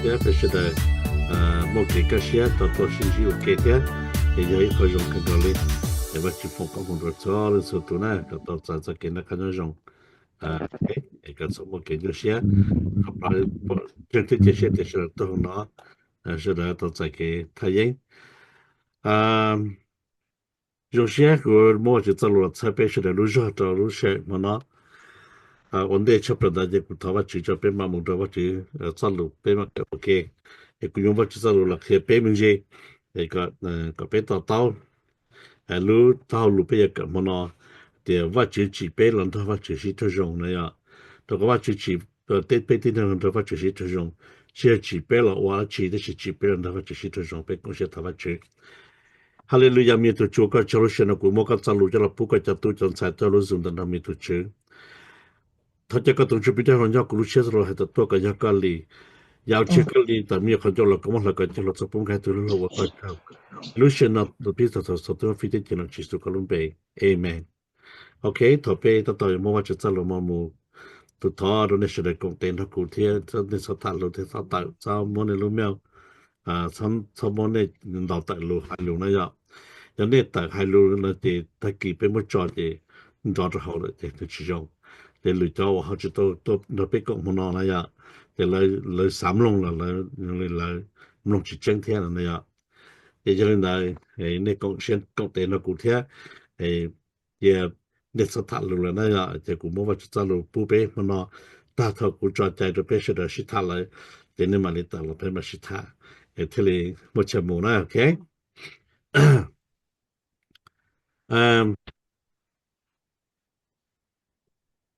thiab peb sawv daws muaj kev kaj siab tau tuaj sib ntsib ua ke thiab, ces yog ib qho zoo kawg nkaus li. Es Vajtswv foom koob hmoov rau txhua leej txhua tus na kom tau txais txoj kev noj qab nyob zoo, es kom txhob muaj kev nyuaj siab. Qhov pab, ntseeg thiab cia siab tias sawv daws tuaj hauv no, sawv daws tau txais kev thaj yeeb. Zoo siab kuv muab Vajtswv txoj lus los txhawb peb sawv daws lub zog rau lub sij hawm hmo no. Ua ntej tshaj plaws ntawd ces kuv thov Vajtswv tso peb mam mus rau Vajtswv txoj lus, peb mam kawm ua ke. Es kuv yuav Vajtswv txoj lus los qhia peb me ntsis, kom peb to taub lub taub hau lus peb yuav kawm hmo no, tias Vajtswv tsim peb los nrog Vajtswv sib raug zoo na yom. Rau qhov Vajtswv tsim peb tib neeg los nrog Vajtswv sib raug zoo, tsis yog tsim peb los ua dab tsi, tab sis tsim peb los nrog Vajtswv sib raug zoo. Peb koom siab thov Vajtswv. Haleluyas, me tug Tswv, koj tsaug lub sij hawm no kuv muab koj txoj lus coj los pub koj cov tub cov ntxhais tuaj lub Zoom ntawm nrog me tug Tswv. Thov caw koj tus Ntsuj Plig Dawb Huv nyob kuv lub siab txoj lus hais tias tuaj kom yog koj li. Yam ua tsis yog koj li, tawm me nyuam qhov ncauj los koj muab hlawv kom cia hluas txog poob nkag tug lub hluas ua koj tsaug. Lub sij hawm no tus pib txog txog txog tub fij thiab cim nom Tswv Yexus koj lub npe. Amen. Ok, thov peb tab tom yuav muab Vajtswv txoj lus mo mus. Tus thov rau nej sawv daws koom tes nrog kuv thiab nej txhob tham lus thiab txhob tawm, txhob muab nej lub mouth, txhob muab nej ntaus tawm lus hais lus na yom. Yog nej tawm hais lus no ces tag kis peb muab tso ces nrov rau hauv lawm ces nws tsis zoo. Ces lwm cov uas ho tsis tau tuaj nrog peb koom hmo no na yom, ces lawv xav mloog los lawv mloog tsis tseeb thiab no na yom. Ces yog li ntawd, nej koom siab koom tes nrog kuv thiab, cia nej txhob tham lus lawm na yom, ces kuv muab Vajtswv txoj lus pub peb hmo no, tag thaum kuv tso cai rau peb sawv daws sib tham lawm, ces nej mam li tawm los peb mam sib tham, thiaj li muaj chaw mus na, ok.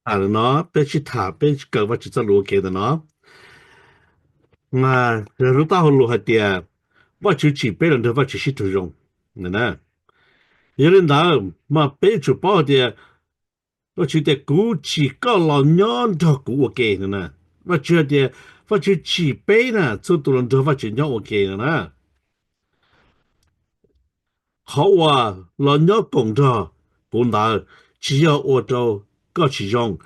Tham no peb sib tham, peb kawm Vajtswv txoj lus ua ke ntawm no. Yog lub taub hau lus hais tias Vajtswv tsim peb los nrog Vajtswv sib raug zoo. Yog li ntawd mas peb yuav tsum paub hais tias Vajtswv tias kuv tsim koj los nyob nrog kuv ua ke no na. Vajtswv hais tias Vajtswv tsim peb na txhua tus los nrog Vajtswv nyob ua ke no na. Qhov uas los nyob koom nrog kuv ntawd tsis yog ua rau koj tsis zoo.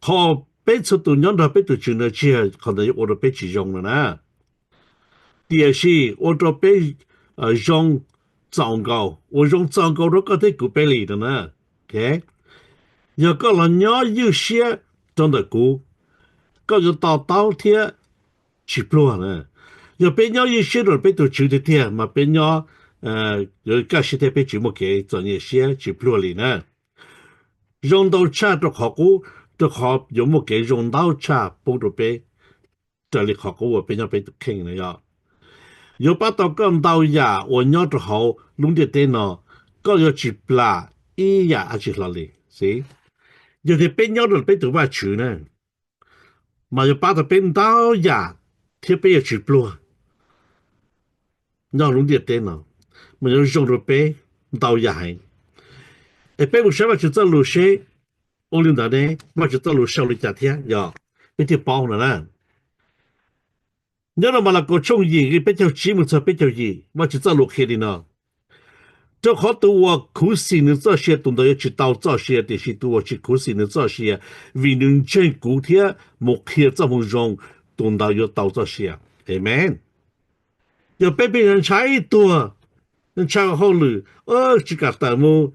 Qhov peb txhua tus nyob nrog peb tus Tswv ntawd tsis yog qhov ntawd yuav ua rau peb tsis zoo no na. Tiam sis ua rau peb zoo txaus nkaus, ua zoo txaus nkaus rau koj thiab kuv peb li no na. Yog koj los nyob ywj siab rau ntawm kuv, koj yuav to taub thiab tsis pluag na. Yog peb nyob ywj siab rau peb tus Tswv tiag tiag mas peb nyob yuav kaj siab thiab peb tsis muaj kev txom nyem siab tsis pluag li na. Zoo ntau tshaj rau qhov qub, rau qhov yuav muaj kev zoo ntau tshaj pub rau peb raws li qhov qub uas peb nyob peb tus kheej no yog yuav pab tau koj ntau yam uas nyob rau hauv lub ntiaj teb no, koj yuav tsis plam ib yam dab tsi hlo li. Yog tias peb nyob rau peb tus Vajtswv na, mas yuav pab tau peb ntau yam thiab peb yuav tsis pluag nyob lub ntiaj teb no, mas yuav zoo rau peb ntau yam heev. Es peb mus saib Vajtswv txoj lus seb ua li ntawd ne Vajtswv txoj lus sau li cas thiab yog peb thiaj paub no na. Nyob rau Malakaus tshooj yim nqe peb caug tsib mus txog peb caug yim, Vajtswv txoj lus qhia li no: Rau qhov tus uas khuv xim nws txoj sia, tus ntawd yuav tsis tau txoj sia, tiam sis tus uas tsis khuv xim nws txoj sia, vim nws ntseeg kuv thiab mus qhia txoj moo zoo, tus ntawd yuav tau txoj sia. Amees. Yog peb pheej ntshai tuag, ntshai hauj lwm, tsis kam tawm mus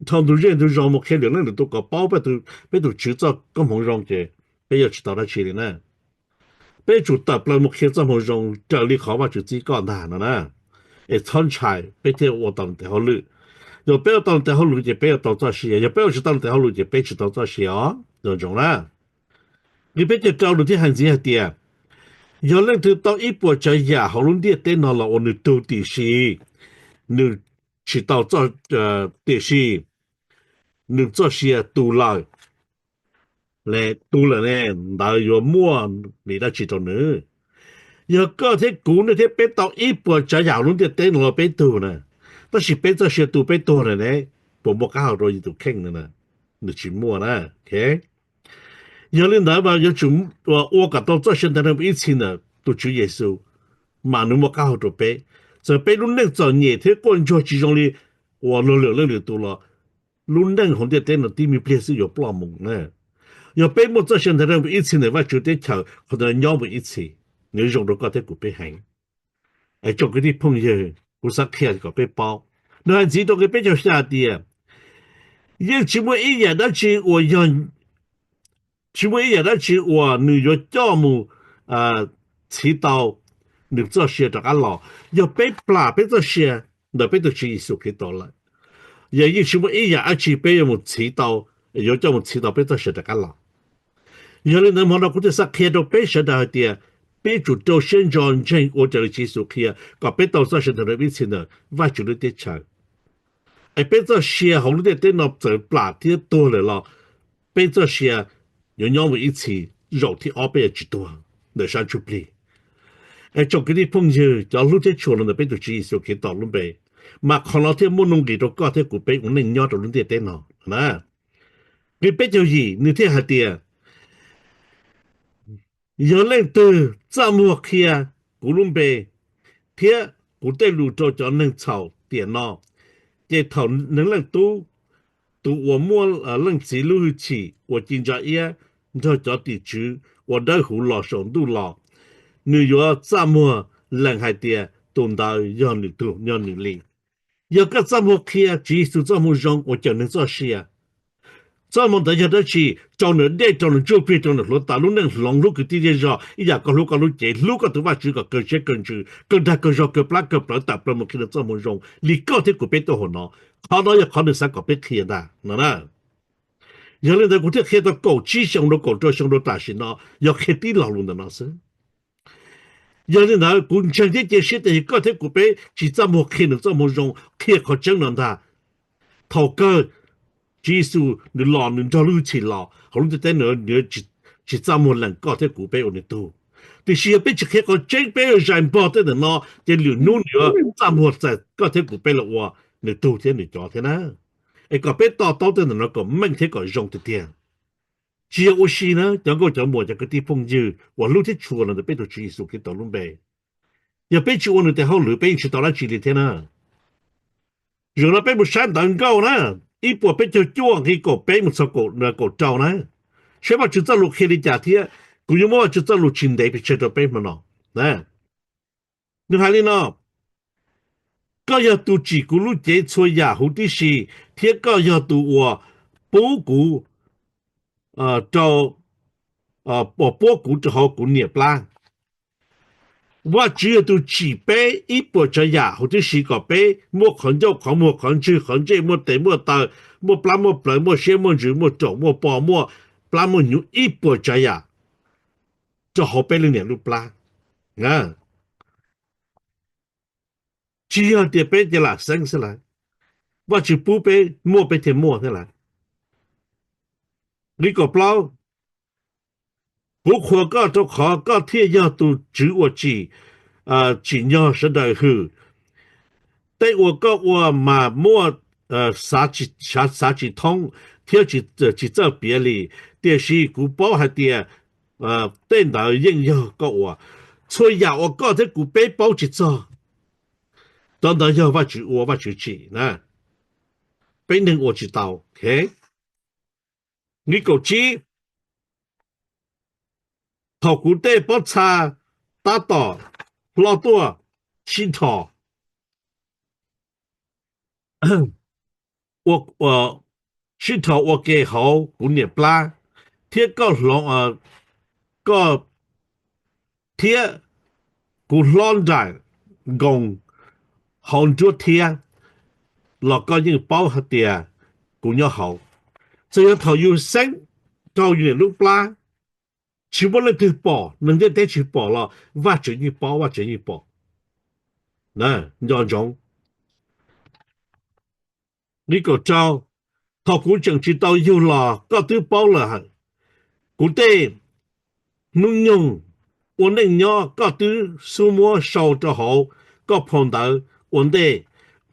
dhau ntug zej ntug zos mus qhia lwm leej lwm tus kom paub peb tus Tswv txoj koob hmoov zoo, ces peb yuav tsis tau dab tsi li na. Peb yuav tsum tawm plaws mus qhia txoj moo zoo raws li qhov Vajtswv txib koj ntag no na. Es txhob ntshai, peb thiaj ua tau nws tes hauj lwm. Yog peb ua tau nws tes hauj lwm ces peb yuav tau txoj sia, yog peb ua tsis tau nws tes hauj lwm ces peb tsis tau txoj sia os. Nco ntsoov na. Nqe peb caug rau nws thiaj hais ntxiv hais tias, yog leej twg tau ib puas tsav yam hauv lub ntiaj teb no los ua nws tug, tiam sis nws tsis tau, tiam sis nws txoj sia tu lawm, tu lawm ne, ntawd yuav muaj vim dab tsi rau nws? Yog koj thiab kuv, nej thiab peb tau ib puas tsav yam hauv lub ntiaj teb no los peb tug na, tab sis peb txoj sia tu peb tuag lawm ne, puas muaj qab hau rau yus tus kheej na? Nws tsis muaj na. Yog li ntawd mas yuav tsum ua kom tau txoj sia ntawd rau ib txhis ntawm tus Tswv Yexus, mas nws muaj qab hau rau peb. Txawm peb lub neej txom nyem thiab quaj ntsuag tsis zoo li uas luag lwm leej lwm tus los, lub neej hauv ntiaj teb no tib me pliag xwb yuav ploj mus na. Yog peb muaj txoj sia ntawd ib txhis ntawm Vajtswv teb chaws, qhov ntawd nyob mus ib txhis, nws zoo rau koj thiab kuv peb heev. Es tsoom kwv tij phooj ywg, kuv xav qhia kom peb paub, nws hais ntxiv rau nqe peb caug xya tias, yeej tsis muaj ib yam dab tsi uas yog, tsis muaj ib yam dab tsi uas nws yuav coj mus txhiv tau nws txoj sia rov qab los. Yog peb plam peb txoj sia ntawm peb tus Tswv Yexus Khetos lawm, yeej tsis muaj ib yam dab tsi peb yuav mus txhiv tau, yuav coj mus txhiv tau peb txoj sia rov qab los. Yog li ntawd hmo no kuv thiaj xav qhia rau peb sawv daws hais tias peb tsum rau siab ntso ntseeg ua raws li Tswv Yexus qhia kom peb tau txoj sia ntawm ib txhis ntawm Vajtswv lub teb chaws. Es peb txoj sia hauv lub ntiaj teb no txawm plam thiab tuag lawm los peb txoj sia yuav nyob mus ib txhis, zaum thib ob peb yuav tsis tuag ntawm sab ntsuj plig. Es tsoom kwv tij phooj ywg cov hlub thiab tshua los ntawm peb tus Tswv Yexus Khetos lub npe, mas qhov no thiaj muaj nuj nqis rau koj thiab kuv peb ua neej nyob rau lub ntiaj teb no na. Nqe peb caug yim nws thiaj hais tias, yog leej twg txaj muag qhia kuv lub npe thiab kuv tej lus rau cov neeg txhaum tiam no, ces thaum Neeg Leej Tub, tus uas muaj Leej Txiv lub hwj chim uas ci ntsa iab nrog cov tim tswv uas dawb huv los saum ntuj los, nws yuav txaj muag lees hais tias tus ntawd yog nws tug, yog nws li. Yog koj txaj muag qhia Tswv Yexus txoj moo zoo uas cawm neeg txoj sia, txoj moo ntawd yog dab tsi? Rau nws dej, rau nws ntsuj plig, rau nws hluav taws, lub neej hloov, hlub kwv tij zej zog ib yam koj hlub koj lub cev, hlub koj tus Vajtswv kom kawg siab kawg ntsws, kawg dag kawg zog, kawg plab kawg plawv, tawm plaws mus qhia nws txoj moo zoo li koj thiab kuv peb tuaj hauv no. Qhov no yog qhov nws xav kom peb qhia ntag no na. Yog li ntawd kuv thiaj qhia tau kaum tsib xyoo rau kaum rau xyoo rau tam sim no, yog qhia tib lo lus ntawm no xwb. Yog li ntawd kuv ntseeg thiab cia siab tias yog koj thiab kuv peb tsis txaj muag qhia nws txoj moo zoo, qhia qhov tseeb no ntag, thaum kawg Tswv Yexus nws los, nws nrog lub hwj chim los hauv lub ntiaj teb no, nws tsis txaj muag lees koj thiab kuv peb ua nws tug. Tiam sis yog peb tsis qhia qhov tseeb, peb zais npog tej ntawm no, ces lwm hnub nws yuav txaj muag txais koj thiab kuv peb los ua nws tug thiab nws cov thiab na. Es kom peb to taub tej ntawm no kom meej thiab kom zoo tiag tiag. Tsis yog ua si na cov nkauj cov muam, cov kwv tij phooj ywg uas hlub thiab tshua los ntawm peb tus Tswv Yexus Khetos lub npe. Yog peb tsis ua nws tes hauj lwm peb yeej tsis tau dab tsi li thiab na. Zaum no peb mus saib ntawv nkauj na, ib puas peb caug cuaj nqe kaum peb mus txog kaum rau na, saib Vajtswv txoj lus qhia li cas thiab. Kuv yuav muab Vajtswv txoj lus tsis ntev pes tsawg rau peb hmo no. Nws hais li no: Koj yog tus tsim kuv lub cev txhua yam huv tib si, thiab koj yog tus uas pub kuv rau, uas puab kuv rau hauv kuv niam plab. Vajtswv yog tus tsim peb ib puas tsav yam huv tib si kom peb muaj qhov ncauj qhov muag, qhov ntswg qhov ntsej, muaj tes muaj taw, muaj plab muaj plawv, muaj siab muaj ntsws, muaj raum muaj po, muaj plab muaj hnyuv, ib puas tsav yam rau hauv peb leej niam lub plab. Tsis yog tias peb cia lam xeeb xwb lawm, Vajtswv pub peb muaj peb thiaj muaj thiab lawm. Nqe kaum plaub: Kuv qhuas koj rau qhov koj thiaj yog tus Tswv uas tsim, tsim nyog sawv daws hwm. Tej uas koj ua mas muaj, xav tsis thoob thiab tsis txawj piav li, tiam sis kuv paub hais tias tej ntawd yeej yog koj ua. Txhua yam uas koj thiab kuv peb paub tsis txog, cov ntawd yog Vajtswv ua, Vajtswv tsim na, peb neeg ua tsis tau. Nqe kaum tsib: Thaum kuv tej pob txha tab tom hlob tuaj sib dhos, sib dhos ua ke hauv kuv niam plab, thiab koj hloov, koj thiab kuv hlob nraim nkoos hauv nruab thiab, los koj yeej paub hais tias kuv nyob hauv. Txawm yog thaum yus xeeb rau yus niam lub plab, tsis muaj leej twg pom, neeg ntiaj teb tsis pom los Vajtswv yeej paub, Vajtswv yeej pom. Nco ntsoov. Nqe kaum rau: Thaum kuv tseem tsis tau yug los koj twb paub lawm, kuv tej hnub nyoog ua neej nyob koj twb xub muab sau rau hauv koj phau ntawv ua ntej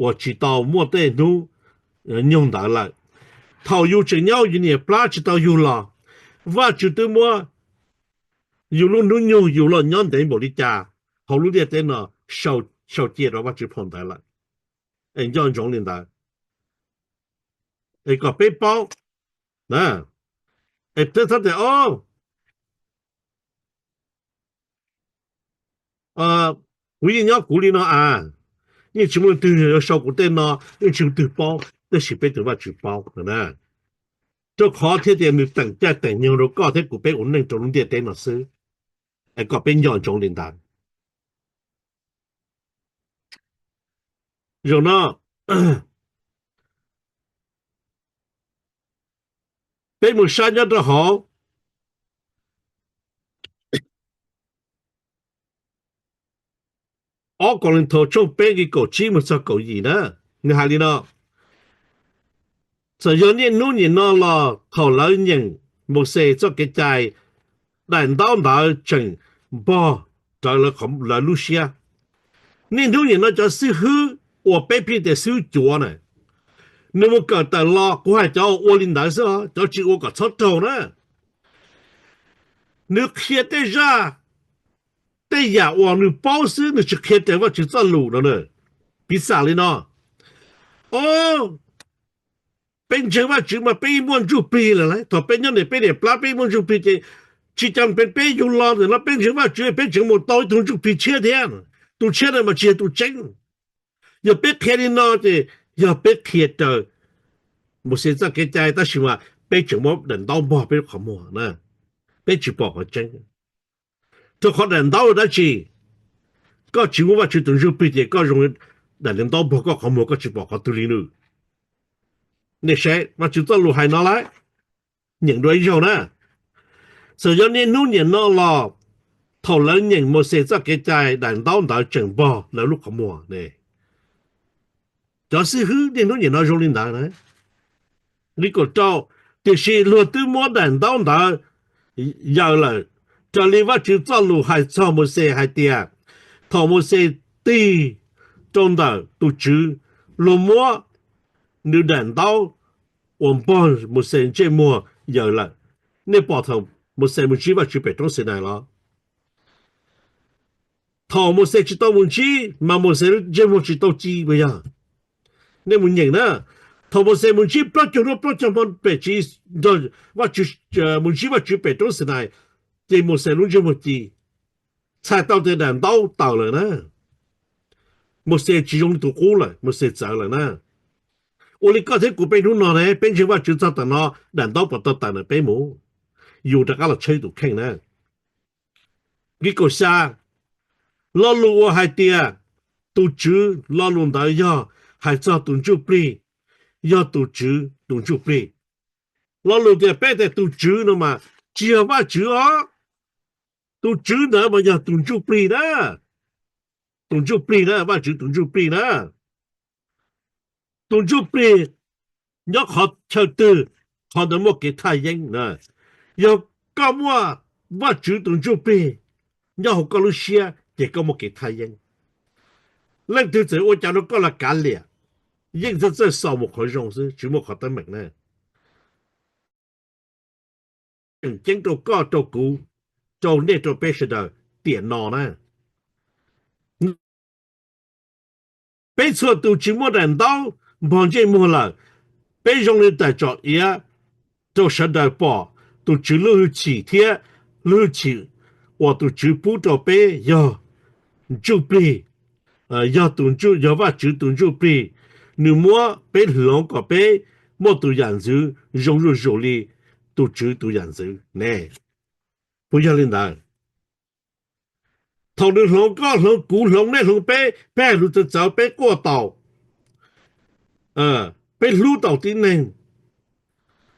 uas tsis tau muaj tej hnub nyoog ntawd lawm. Thaum yus tseem nyob yus niam plab tsis tau yug los, Vajtswv twb muab yus lub hnub nyoog yus los nyob ntev npaum li cas hauv lub ntiaj teb no sau cia rau Vajtswv phau ntawv lawm. Es nco ntsoov li ntawd, es kom peb paub. Es peb txhob tias, o, kuv yeej nyob kuv li no a, yeej tsis muaj leej twg yuav sau kuv tej no, yeej tsis muaj leej twg paub, tab sis peb tus Vajtswv paub na. Rau qhov thiaj tias nws teem caij teem nyoog rau koj thiab kuv peb ua neej rau lub ntiaj teb no xwb, es kom peb nco ntsoov li ntawd. Zaum no peb mus saib nyob rau hauv ob Kauleethaus tshooj peb nqe kaum tsib mus txog kaum yim na, nws hais li no: Txawm yog niaj hnub nim no los thaum lawv nyeem Mauxes txoj kev cai, daim ntaub ntawd tseem npog rawv lawv lub siab. Niaj hnub nim no cov xib hwb uas peb pheej tias xib hwb cuav na, nws mus kawm tawm los, kuv hais cov ua li ntawd xwb, cov tsis ua kom txhob raug na. Nws qhia tej zaj, tej yam uas nws paub xwb, nws tsis qhia raws Vajtswv txoj lus no na. Piv xam li no, o, peb ntseeg Vajtswv mas peb muaj ntsuj plig lawm lauj. Thaum peb nyob ntawm peb niam plab peb muaj ntsuj plig ces tsis cas peb, peb yug los ntawm no peb ntseeg Vajtswv peb tseem mus tau ib tug ntsuj plig tshiab thiab. Tus tshiab no mas tsis yog tus tseeb. Yog peb qhia li no ces yog peb qhia raws Mauxes txoj kev cai, tab sis mas peb tseem muab daim ntaub npog peb lub qhov muag na, peb tsis pom qhov tseeb. Rau qhov daim ntaub dab tsi? Koj tsis muaj Vajtswv tus ntsuj plig ces koj zoo daim ntaub npog koj qhov muag, koj tsis pom qhov twg li nws. Nej saib, Vajtswv txoj lus hais no lawm, nyeem dua ib zaug na. Txawm yog niaj hnub nim no los thaum lawv nyeem Mauxes txoj kev cai, daim ntaub ntawd tseem npog lawv lub qhov muag ne. Cov xib hwb niaj hnub nim no zoo li ntawd na. Nqe kaum rau, tiam sis luag twb muab daim ntaub ntawd yaws lawm, raws li Vajtswv txoj lus hais txog Mauxes hais tias, thaum Mauxes tig rau ntawm tus Tswv, luag muab nws daim ntaub uas npog Mauxes ntsej muag yaws lawm. Nej pom thaum Mauxes mus ntsib Vajtswv pem roob Xinais los? Thaum Mauxes tsis tau mus ntsib mas Mauxes ntsej muag tsis tau ci puas yog? Nej mus nyeem na, thaum Mauxes mus ntsib plaub caug hnub plaub caug hmo pem tsiv nrog Vajtswv, mus ntsib Vajtswv pem roob Xinais, ces Mauxes lub ntsej muag ci, txhais tau tias daim ntaub tawm lawm na. Mauxes tsis zoo li tus qub lawm, Mauxes txawv lawm na. Ua li koj thiab kuv peb hnub no ne, peb ntseeg Vajtswv txog tam no, daim ntaub puas tau tawm ntawm peb mus? Yus rov qab los tshawb tus kheej na. Nqe kaum xya, lo lus uas hais tias tus Tswv, lo lus ntawd yog hais txog tus ntsuj plig, yog tus Tswv tus ntsuj plig. Lo lus tias peb tias tus Tswv no mas tsis yog Vajtswv os. Tus Tswv ntawd mas yog tus ntsuj plig na. Tus ntsuj plig na, Vajtswv tus ntsuj plig na. Tus ntsuj plig nyob qhov chaw twg, qhov ntawd muaj kev thaj yeeb na. Yog koj muaj Vajtswv tus ntsuj plig nyob hauv koj lub siab ces koj muaj kev thaj yeeb. Leej twg txawm ua cas rau koj los kav liam, yeej txawj txawj xaus mus qhov zoo xwb, tsis muaj qhov teeb meem na. Tseem ceeb rau koj, rau kuv, rau nej, rau peb sawv daws tiam no na. Peb txhua tus tsis muaj daim ntaub npog ntsej muag lawm, peb zoo li daim tsom iav rau sawv daws pom tus Tswv lub hwj chim thiab lub hwj chim uas tus Tswv pub rau peb yog ntsuj plig, yog tus ntsuj, yog Vajtswv tus ntsuj plig. Nws muab peb hloov kom peb muaj tus yam ntxwv zoo zuj zus li tus Tswv tus yam ntxwv ne. Puas yog li ntawd? Thaum nws hloov koj, hloov kuv, hloov nej, hloov peb, peb hais lus txawv txawv peb quaj tau, peb hlub tau tib neeg,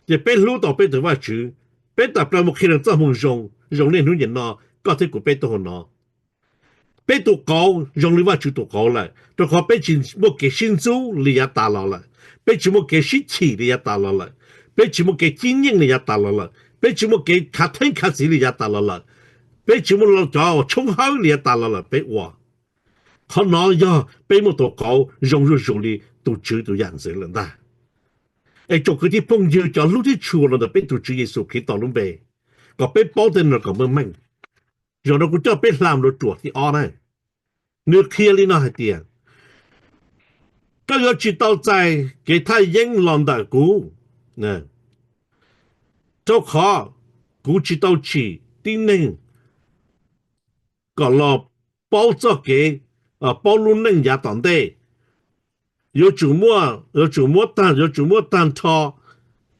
ces peb hlub tau peb tus Vajtswv. Peb tawm plaws mus qhia nws txoj moo zoo, zoo niaj hnub nim no, koj thiab kuv peb tuaj hauv no. Peb tus qauv zoo li Vajtswv tus qauv lawm, rau qhov peb tsis muaj kev sib ntxub li yav tas los lawm, peb tsis muaj kev sib chim li yav tas los lawm, peb tsis muaj kev cib nyeej li yav tas los lawm, peb tsis muaj kev khav theeb khav txiv li yav tas los lawm, peb tsis muaj cov uas tshoob hawb li yav tas los lawm peb ua. Qhov no yog peb muaj tus qauv zoo zuj zus li tus Tswv tus yam ntxwv lawm ntag. Es tsoom kwv tij phooj ywg, cov hlub thiab tshua los ntawm peb tus Tswv Yexus Khetos lub npe, kom peb paub tej no kom meej meej. Zaum no kuv coj peb hla mus rau ruam thib ob na. Nws qhia li no hais tias, koj yuav tsis tau txais kev thaj yeeb los ntawm kuv. Rau qhov kuv tsis tau tsim tib neeg kom los paub txoj kev, paub lub neej yav tom ntej. Yuav tsum muab, yuav tsum muab tag, yuav tsum muab tag nrho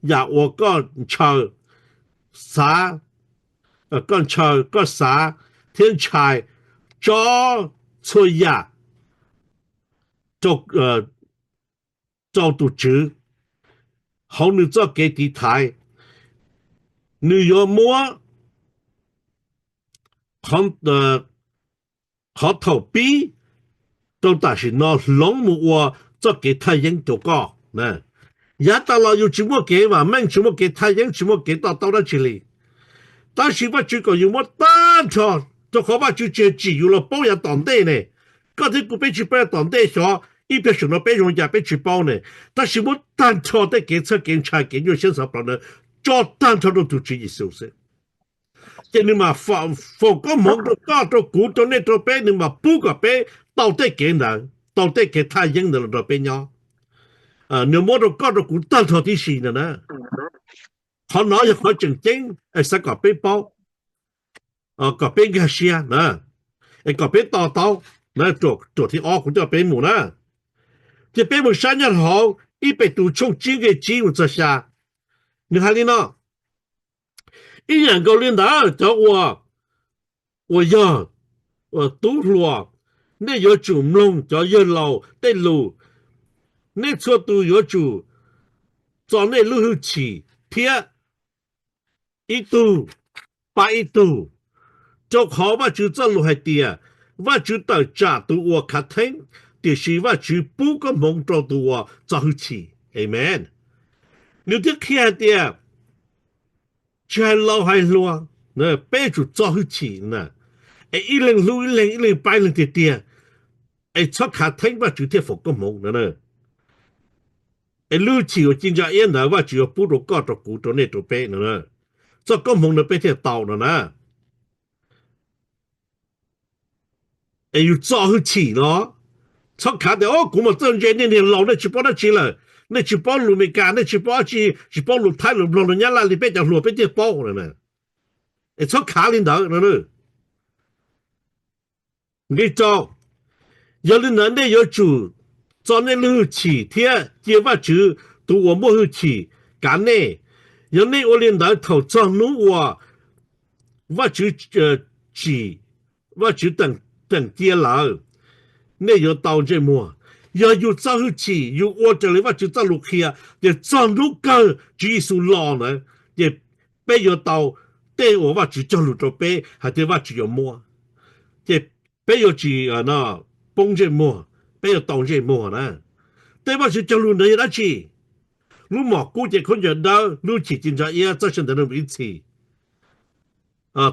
yam uas koj ntshaw, xav, koj ntshaw, koj xav thiab ntshai tso txhua yam rau tus Tswv hauv nws txoj kev tiv thaiv. Nws yuav muab qhov thaum pib rau tam sim no hloov mus ua txoj kev thaj yeeb rau koj. Yav tas los yus tsis muaj kev vam meej, tsis muaj kev thaj yeeb, tsis muaj kev to taub dab tsi li. Tab sis Vajtswv kom yus muab tag nrho, rau qhov Vajtswv tsis yog tsim yus los paub yav tom ntej ne. Koj thiab kuv peb tsis paub yav tom ntej, xyov ib pliag saum no peb zoo li cas peb tsis paub ne. Tab sis muab tag nrho tej kev txhawj kev ntshai, kev nyuaj siab ntxhov plaws na, tso tag nrho rau tus Tswv Yexus xwb. Ces nws mam foom koob hmoov rau koj, rau kuv, rau nej, rau peb, nws mam pub kom peb tau tej kev ntawd, tau tej kev thaj yeeb ntawd los nrog peb nyob. Nws muab rau koj rau kuv tag nrho tib si no na. Qhov no yog qhov tseem ceeb es xav kom peb paub, kom peb nkag siab na, es kom peb to taub na. Ruam thib ob kuv coj peb mus na, ces peb mus saib nyob hauv ib Petus tshooj tsib nqe tsib mus txog xya. Nws hais li no: Ib yam nkaus li ntawd, cov uas, uas yog tub hluas, nej yuav tsum mloog cov yawg laus tej lus. Nej txhua tus yuav tsum txo nej lub hwj chim thiab ib tug pab ib tug, rau qhov Vajtswv txoj lus hais tias, Vajtswv tawm tsam tus uas khav theeb, tiam sis Vajtswv pub koob hmoov rau tus uas txo hwj chim. Amen. Nws twb qhia hais tias tsis hais laus hais hluas, peb yuav tsum txo hwj chim na, es ib leeg hlub ib leeg, ib leeg pab ib leeg tiag tiag, es txhob khav theeb, Vajtswv thiaj foom koob hmoov no. Es lub hwj chim uas ci ntsa iab ntawd Vajtswv yuav pub rau koj, rau kuv, rau nej, rau peb no. Txoj koob hmoov no peb thiaj tau no na. Es yus txo hwj chim no, txhob khav tias, o, kuv mas txawj ntse, nej niag laus nej tsis paub dab tsi lawm, nej tsis paub lus Amelikas, nej tsis paub dab tsi, tsis paub lus Thaib, lus Nplog, lus Nyab Laj li peb cov hluas peb thiaj paub no. Es txhob khav li ntawd no. Nqe rau, yog li ntawd nej yuav tsum txo nej lub hwj chim thiab cia Vajtswv tus uas muaj hwj chim kav nej. Yog nej ua li ntawd, thaum txog hnub uas Vajtswv tsim, Vajtswv teem cia lawm, nej yuav tau ntsej muag. Yog yus txo hwj chim, yus ua raws li Vajtswv txoj lus qhia, ces txog hnub kawg Tswv Yexus los ntawd, ces peb yuav tau tej uas Vajtswv cog lus rau peb hais tias Vajtswv yuav muab, ces peb yuav tsis poob ntsej muag, peb yuav tau ntsej muag na. Tej Vajtswv cog lus ntawd yog dab tsi? Lub mom kub cev khaub ncaws dawb, lub hwj chim ci ntsa iab, txoj sia ntev mus ib txhis,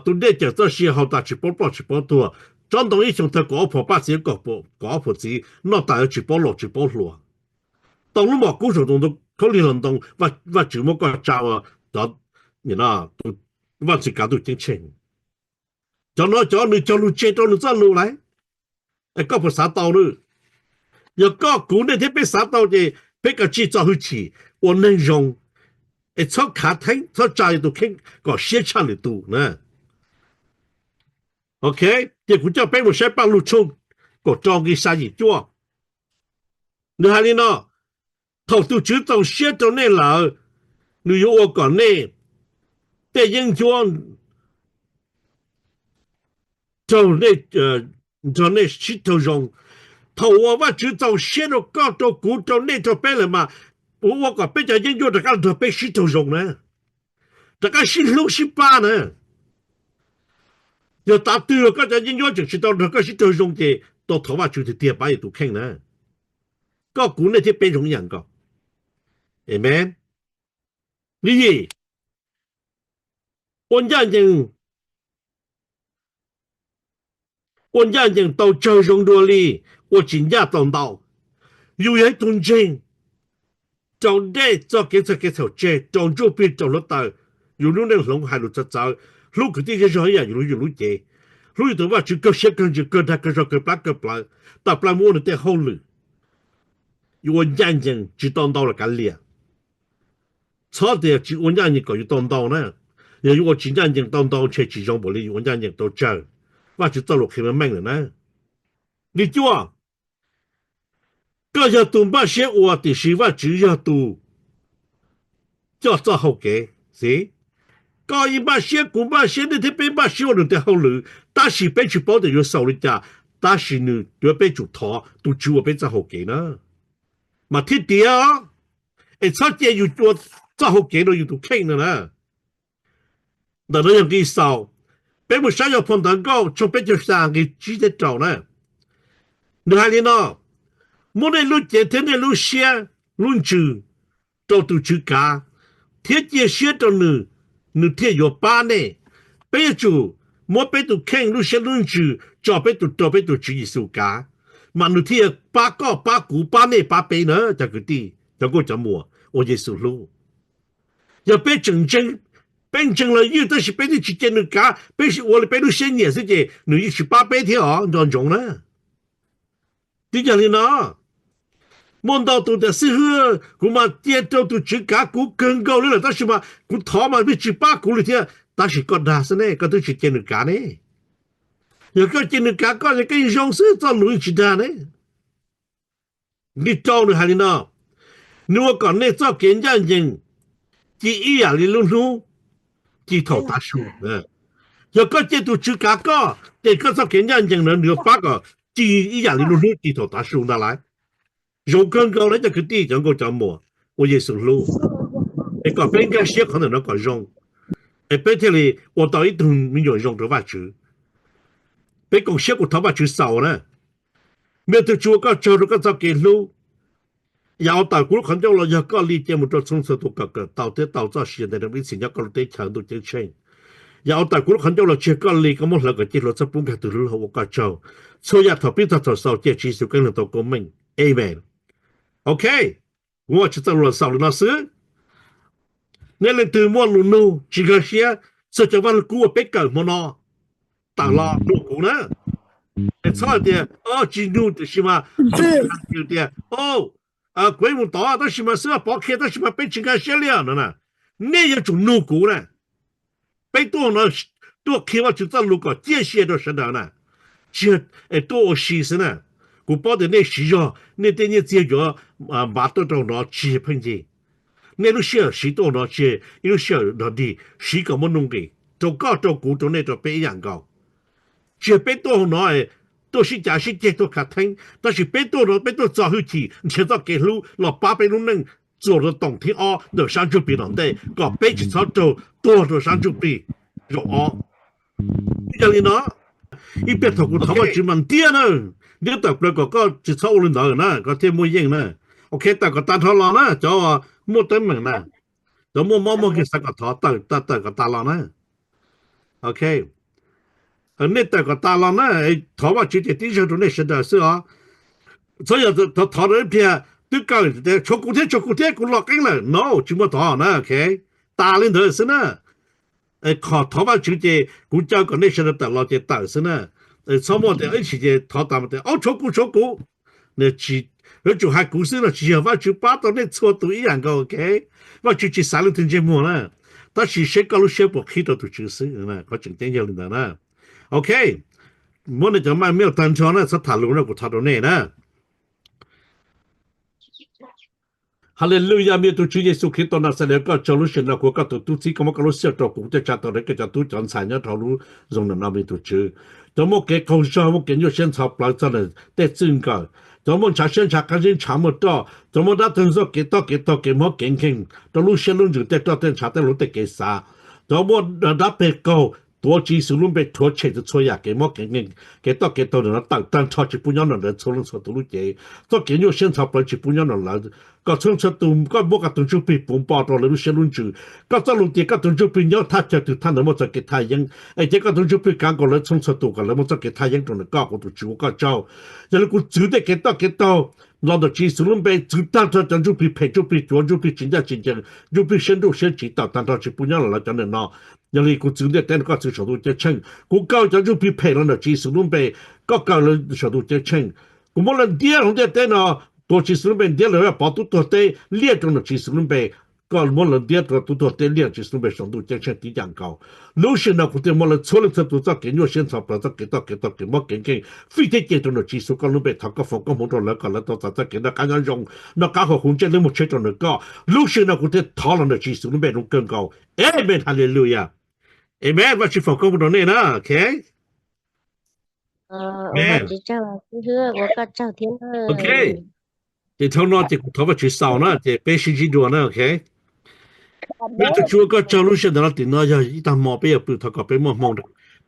tus dej cawm txoj sia, haus tas tsis paub ploj tsis paub tuag, tsob ntoo ib xyoo tawg kaum ob phaum paj txiv, kaum ob phaum txiv, noj tas yuav tsis paub laus tsis paub hluas. Tau lub mom kub saum ntoo, khaub lig los ntoo, Vajtswv muab koj tsa ua cov, Vaj ntxwv kav ntuj ceeb tsheej. Cov no cov nws cog lus tseg rau nws txoj lus lauj. Es koj puas xav tau lawm? Yog koj, kuv, nej thiab peb xav tau ces peb kav tsij txo hwj chim ua neeg zoo, es txhob khav theeb, txhob tsa yus tus kheej kom siab tshaj lwm tus na. Ok, ces kuv coj peb mus saib Paj Lug tshooj kaum rau nqe xya yim cuaj. Nws hais li no: Thaum tus Tswv txaus siab rau nej lawm, nws yuav ua kom nej tej yeeb ncuab raug, nrog nej sib raug zoo. Thaum uas Vajtswv txaus siab rau koj, rau kuv, rau nej, rau peb lawm mas, ua, ua kom peb cov yeeb ncuab rov qab nrog peb sib raug zoo na, rov qab sib hlub sib pab na. Yog tav twg los koj cov yeeb ncuab tseem tsis tau nrog koj sib raug zoo ces tau thov Vajtswv tiag tiag pab yus tus kheej na. Koj, kuv, nej thiab peb zoo ib yam nkaus. Amen. Li yim, ua ncaj ncees, ua ncaj ncees tau tsawg zoo dua li ua tsis ncaj tau ntau. Yus yog ib tug ntseeg rau dej txoj kev txhawj kev txhaum tseg, rau ntsuj plig rau hluav taws, yus lub neej hloov hais lus txawv txawv, hlub kwv tij zej zog ib yam yus hlub yus lub cev, hlub yus tus Vajtswv kawg siab kawg ntsws kawg dag kawg zog kawg plab kawg plawv, tawm plaws mus ua nws tej hauj lwm. Yus ua ncaj ncees tsis tau ntau los kav liam. Txhob tias tsis ua ncaj ncees kom yus tau ntau na. Yog yus ua tsis ncaj ncees tau ntau ntshe tsis zoo npaum li yus ua ncaj ncees tau tsawg. Vajtswv txoj lus qhia meej meej lawm na. Li cuaj, koj yog tus npaj siab ua tiam sis Vajtswv yog tus coj txoj hau kev. Xij, koj yeej npaj siab, kuv npaj siab, nej thiab peb npaj siab ua nws tej hauj lwm, tab sis peb tsis paub tias yuav xaus li cas, tab sis nws yuav peb tsum thov tus Tswv ua peb txoj hau kev na. Mas thiaj tiav, es txhob cia yus ua txoj hau kev rau yus tus kheej no na. Ntawm no yog nqi xaus. Peb mus saib yog phau Ntawv Nkauj tshooj peb caug xya nqi tsib thiab rau na. Nws hais li no: Muab nej lub cev thiab nej lub siab lub ntsws rau tus Tswv kav, thiab cia siab rau nws, nws thiaj yuav pab nej. Peb yuav tsum muab peb tus kheej lub siab lub ntsws tso peb tus rau peb tus Tswv Yexus kav, mas nws thiaj yuav pab koj pab kuv pab nej pab peb na cov kwv tij cov nkauj cov muam uas Yexus hlub. Yog peb tseem ntseeg, peb ntseeg los ywj tab sis peb twb tsis cia nws kav, peb ua li peb lub siab nyiam xwb ces nws yeej tsis pab peb thiab os, nco ntsoov na. Twb yog li no, muaj ntau tus tias xib hwb, kuv mas cia rau tus Tswv kav kuv kawg nkaus li lawm tab sis mas kuv thov mas peb tsis pab kuv li thiab. Tab sis koj dag xwb ne, koj twb tsis cia nws kav ne. Yog koj cia nws kav koj ces koj yeej zoo xwb, txoj lus yeej tsis dag ne. Nqi rau nws hais li no: Nws ua kom nej txoj kev ncaj ncees ci ib yam li lub hnub ci thaum tav su. Yog koj cia tus Tswv kav koj ces koj txoj kev ncaj ncees na nws yuav pab kom ci ib yam li lub hnub ci thaum tav su ntag lauj. Zoo kawg nkaus na cov kwv tij cov nkauj cov muam uas Yexus hlub, es kom peb nkag siab qhov ntawm no kom zoo, es peb thiaj li ua tau ib tug me nyuam zoo rau Vajtswv. Peb koom siab kuv thov Vajtswv xaus na. Me tug Tswv ua koj tsaug rau koj txoj kev hlub. Yam uas tawm kuv lub qhov ncauj los yog koj li cia mus rau txhua txhua tus kom kawm tau thiab tau txoj sia ntev rau ib txhis nyob koj lub teb chaws ntuj ceeb tsheej. Yam uas tawm kuv lub qhov ncauj los tsis yog koj li, koj muab hlawv kom cia hluas txhob pub nkag tus hlub ua koj tsaug. Txhua yam thaum pib txog thaum xaus cia Tswv Yexus Kheej log tau koob meej. Amen. Ok, kuv ua tsis txawj lus los xaus li no xwb. Nej leej twg muaj lus nug tsis nkag siab txog cov Vaj Lug Kub uas peb kawm hmo no, tawm los nug kuv na. Es txhob hais tias o tsis nug tiam sis mas tias o kuv mus tod tab sis mas xwb pov qhia tab sis mas peb tsis nkag siab li no na. Nej yuav tsum nug kuv na. Peb tuaj no tuaj qhia Vajtswv txoj lus kom ciaj sia rau sawv daws na, tsis yog tuaj ua si xwb na. Kuv paub tias nej siv zog nej tej nyiaj txiag yuav npav tuaj rau no tsis yog pheej yig. Nej lub sij hawm siv tuaj no tsis yog ib lub sij hawm dog dig, siv kom muaj nuj nqis rau koj rau kuv rau nej rau peb ib yam nkaus. Tsis yog peb tuaj no tuaj sib cav sib ceg tuaj khav theeb, tab sis peb tuaj no peb tuaj txo hwj chim nrhiav txoj kev hlub los pab peb lub neej txuas rau toom thib ob ntawm sab ntsuj plig tom ntej kom peb tsis txhob raug tuag rau sab ntsuj plig zaum ob. Yog li no, ib pliag thaum kuv thov Vajtswv mas ntiab na, ntiab tawm plaws kom koj tsis txhob ua li ntawd na koj thiaj muaj yeej na. Ok, tawm kom tag nrho los na cov muaj teeb meem na, cov muaj mob muaj nkeeg xav kom thov tawm tawm kom tas los na. Ok, nej tawm kom tas los na, thov Vajtswv ces tib zaug rau nej sawv daws xwb os. Txhob yog thov thov rau ib pliag twb kawg tshuav kuv thiab tshuav kuv thiab kuv los qeeb lawm no tsis muaj thov na. Ok, tas li ntawd xwb na. Qhov thov Vajtswv ces kuv caw kom nej sawv daws tawm los ces tawm xwb na. Txhob muaj tias ib chim ces thov tas tias o tshuav kuv tshuav kuv. Yuav tsum hais kuv xwb no tsis yog, Vajtswv pab tau nej txhua tus ib yam nkaus. Ok, Vajtswv tsis xav leej twg ntsej muag na, tab sis seb koj lub siab puas qhib rau tus Tswv xwb. Qhov tseem ceeb yog li ntawd na. Ok, muab nej cov maj miaj tag nrho na txhob tham lus na kuv thov rau nej na. Haleluya, me tus Tswv Yexus Khetos Naxales, koj tsaug lub sij hawm no kuv koj tus tub txib, koj muab koj lub sij hawm rau kuv thiaj tsa tau rau koj cov tub cov ntxhais nyob rau lub zoo no me tus Tswv. Cov muaj kev qaug zog muaj kev nyuaj siab ntxhov plawv txog nws tej txwj nkawm, cov muaj ntshav siab ntshav qab zib ntshav muaj roj, cov muaj dab txog kev toj kev taug kev mob kev nkeeg rau lub siab lub ntsws tej roj tej ntshav tej lub tej kev xav, cov muaj dab peg qaug tuav Tswv Yexus lub npe rhuav tshem txhua yam kev mob kev nkeeg kev toj kev taug ntawm no tawm tag nrho tsis pub nyob nram lawv txhua leej txhua tus lub cev. Txoj kev nyuaj siab ntxhov plawv tsis pub nyob nram lawv. Koj txhua txhua tus koj muab koj tus Ntsuj Plig puv npo rau lawv lub siab lub ntsws. Koj txoj lus tias koj tus Ntsuj Plig nyob thaj chaw twg thaj ntawd muaj txoj kev thaj yeeb, es cia koj tus Ntsuj Plig kav nkaus lawv txhua txhua tus kom lawv muaj txoj kev thaj yeeb rau ntawm koj, kuv tus Tswv ua koj tsaug. Yog li kuv txwv tej kev toj kev taug los ntawm Tswv Yexus lub npe, txwv tag nrho cov Ntsuj Plig phem, Ntsuj Plig cuav, Ntsuj Plig tsis ncaj tsis ncees, Ntsuj Plig siab nruj siab tsiv tawm tag nrho tsis pub nyob los lawv cov ntawm no. Yog li kuv txwv ntiaj teb no koj txwv saum ntuj ceeb tsheej. Kuv kaw cov Ntsuj Plig phem los ntawm Tswv Yexus lub npe, koj kaw lawv saum ntuj ceeb tsheej. Kuv muab lawv ntiab hauv ntiaj teb no, tuav Tswv Yexus lub npe ntiab lawv pov tub tuag teb liaj rau ntawm Tswv Yexus lub npe. koj muab lawv ntiab rau tub tuag teb liaj, Tswv Yexus lub npe saum ntuj ceeb tsheej tib yam nkaus. Lub sij hawm no kuv thiaj muab lawv txhua leej txhua tus txoj kev nyuaj siab ntxhov plawv, txoj kev toj kev tog kev mob kev nkeeg fij thiab cia rau nram Tswv Yexus koj lub npe. Thov koj foom koob hmoov rau lawv kom lawv tau txais txoj kev noj qab nyob zoo, noj qab haus huv, ntsej lub muag tsheb rau nws koj. Lub sij hawm no kuv thiaj thov los nram Tswv Yexus lub npe zoo kawg nkaus. Amen, hallelujah. Amen. Vajtswv foom koob hmoov rau nej na, ok. Amen. Ok. Ces dhau no ces kuv thov Vajtswv xaus na, ces peb sib ntsib dua na, ok. Vajtswv, ua koj tsaug lub sij hawm ntawm no, tim no yog ib tag hmo peb yuav pw, thov kom peb muaj hmoo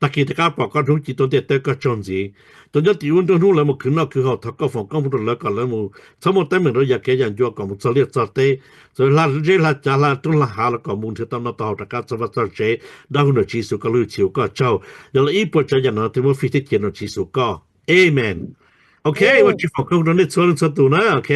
tag kis rov qab pom koj hnub ci tuaj ntiaj teb, koj tsaug ntxiv. Cov nyob tim ub nruab hnub lawv mus khwv noj khwv haus, thov koj foom koob hmoov rau lawv kom lawv mus txhob muaj teeb meem rau yam kev yam ncua, kom mus txog liaj txog teb, txawm hla zeb hla cav hla roob hla hav los kom mus nrhiav tau noj tau haus rov qab txog vaj txog tsev. Dawb huv nram Tswv Yexus koj lub hwj chim, ua koj tsaug. Yog li ib puas tsav yam no thiaj muab fij thiab cia nram Tswv Yexus koj. Amen. Ok, Vajtswv foom koob hmoov rau nej txhua leej txhua tus na, ok.